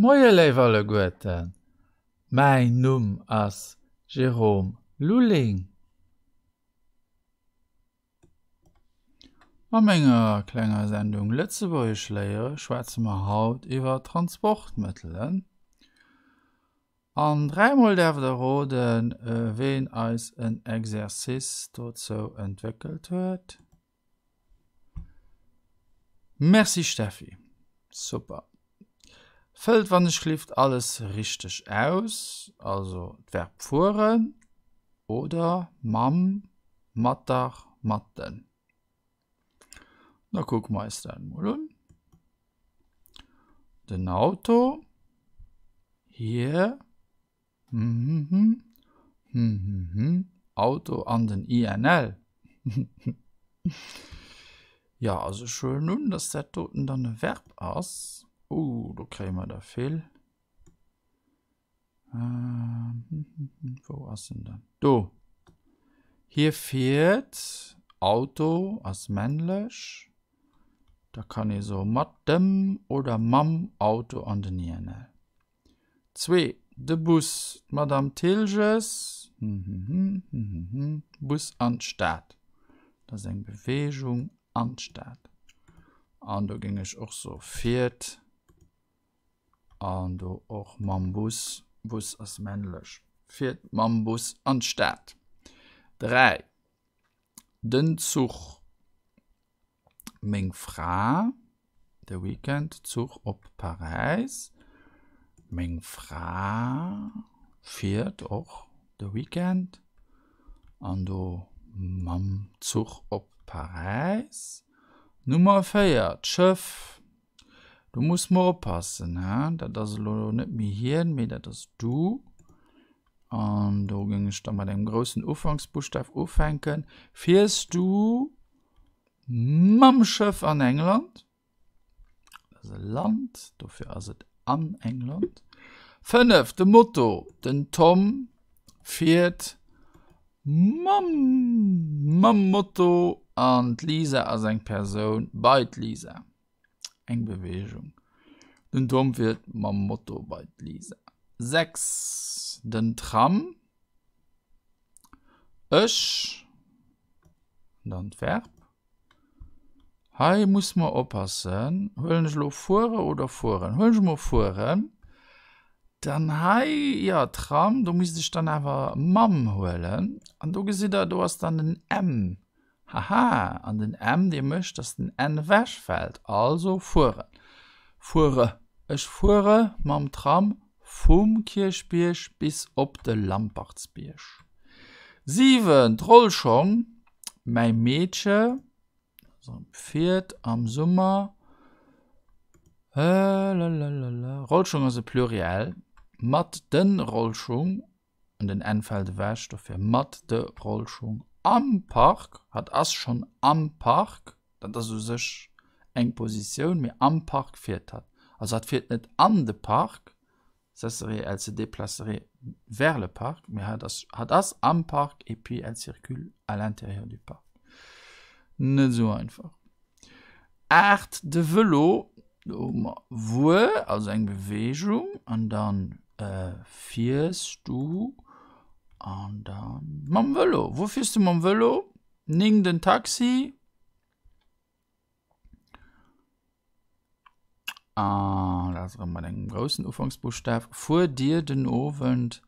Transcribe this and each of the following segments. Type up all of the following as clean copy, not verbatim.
Moie léif alleguerten, mäin Numm ass Jérôme Lulling. A menger klenger Sendung Lëtzebuergesch léiere schwätze mer haut iwwer Transportmëttelen. An dräimol däerft der roden, ween eis en Exercice dozou entwéckelt huet. Merci Steffi, super. Fëllt wann ech gelift alles richteg aus, also d'Verb fueren oder mam, mat der, mat den. Da kucke mer eis dat emol un. Den Auto, hie. Auto an den INL. Jo, also ech huelen un, dass dat doten dann e Verb ass. Oh, do kréie mer der vill. Wou ass en dann? Do! Hie fiert, Auto ass männlech. Da kann ee soe mat dem oder mam Auto an den INL. 2, De Bus, d'Madame Thilges, Bus an d'Stad. Dat ass eng Beweegung an d'Stad. An do géing ech och soe fiert an do och mam Bus, Bus ass männlech, fiert mam Bus an d'Stad. 3, Den Zuch. Meng Fra, de Weekend Zuch op Paräis. Meng Fra fiert och de Weekend an do mam Zuch op Paräis. Nummer 4, d'Schëff. Do muss mer oppassen, he, dat ass elo net méi hien, mee dat ass du. An do géing ech da mat engem groussen Ufanksbuschtaf ufänken. Fiers du mam Schëff an England? Dat ass e Land, dofir ass et an England. 5, de Moto. Den Tom fiert mam mam Moto an d'Lisa ass eng Persoun bei d'Lisa. Eng Beweegung. Den Tom fiert mam Moto bei d'Lisa. 6, den Tram. Ech, an dann d'Verb. Hei muss mer oppassen, huelen ech elo fuere oder fueren? Huelen ech emol fueren. Dann hei, jo, Tram, do misst ech dann awer mam huelen. An do gesitt der, do ass dann den M. Haha, an den M, dee mécht, dass den N ewechfält. Also fueren. Fuere. Ech fuere mam Tram vum Kierchbierg bis op de Lampertsbierg. 7, D'Rollschong. Mäi Meedche fiert am Summer. Rollschong ass e Pluriel. Mat de Rollschung. An den N fält ewech, dofir mat de Rollschung am Park. Hatt ass schonn am Park, dat ass u sech eng Positioun, mee am Park fiert hatt. Also hatt fiert net an de Park, ça serait elle se déplacerait vers le parc, mee hatt ass, hatt ass am Park et puis elle circule à l'intérieur du parc. Net esou einfach. 8, De Vëlo, do hu mer wuer, also eng Beweegung, an dann fiers du an dann mam Vëlo. Wou fiers du mam Vëlo? 9, Den Taxi. An dat ass erëm mat engem groussen Ufanksbuschtaf. Fuert Dir den Owend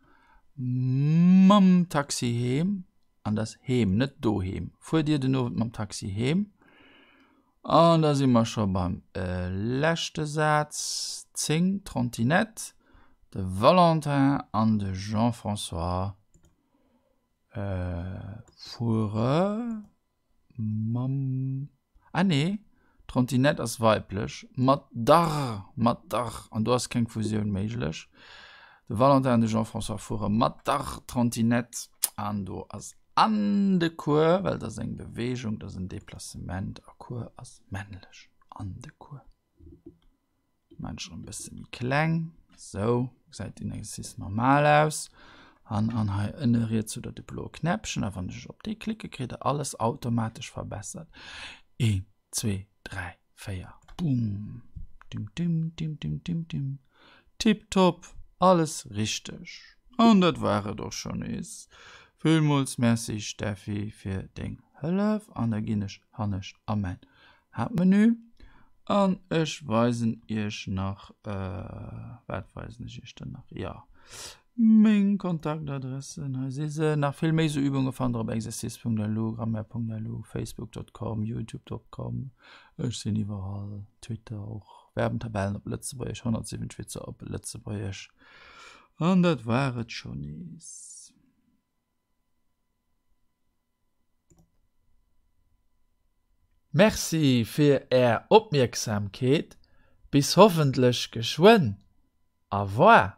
mam Taxi heem? An dat ass heem, net doheem. Fuert Dir den Owend mam Taxi heem? An da si mer scho beim leschte Saz, 10, Trottinette, de Valentin an de Jean-François fuere Mam, ah nee, d'Trottinette ass weiblech, mat der, mat der, an do ass keng Fusioun méiglech. De Valentin an de Jean-François fuere mat der Trottinette an do ass an de Cours, well dat ass eng Beweegung, dat ass en Deplacement a Cours ass männlech, an de Cours. Maan ech erëm bësse méi kleng. Sou, gesäit den Exercice normal aus. An an hei ënne riets hutt der de bloe Knäppchen a wann ech op dee klicke kritt der alles automatesch verbessert. 1, 2, 3, 4, boom! Dim dim dim dim dim dim. Tiptop, alles richteg. An dat war et och scho nees. Villmools Merci Steffi fir deng Hëllef an da ginn ech hannescht a mäin Haaptmenü an ech weisen iech nach, wat weisen ech iech dann nach, jo meng Kontaktadressen, hei si se. Nach vill méi sou Übunge fannt der op exercice.lu, grammaire.lu, facebook.com, youtube.com, ech sinn iwwerall, Twitter och, Verbentabellen op Lëtzebuergesch, 107 Witzer op Lëtzebuergesch an dat war et scho nees. Merci fir är Opmierksamkeet, bis hoffentlech geschwënn. Au revoir.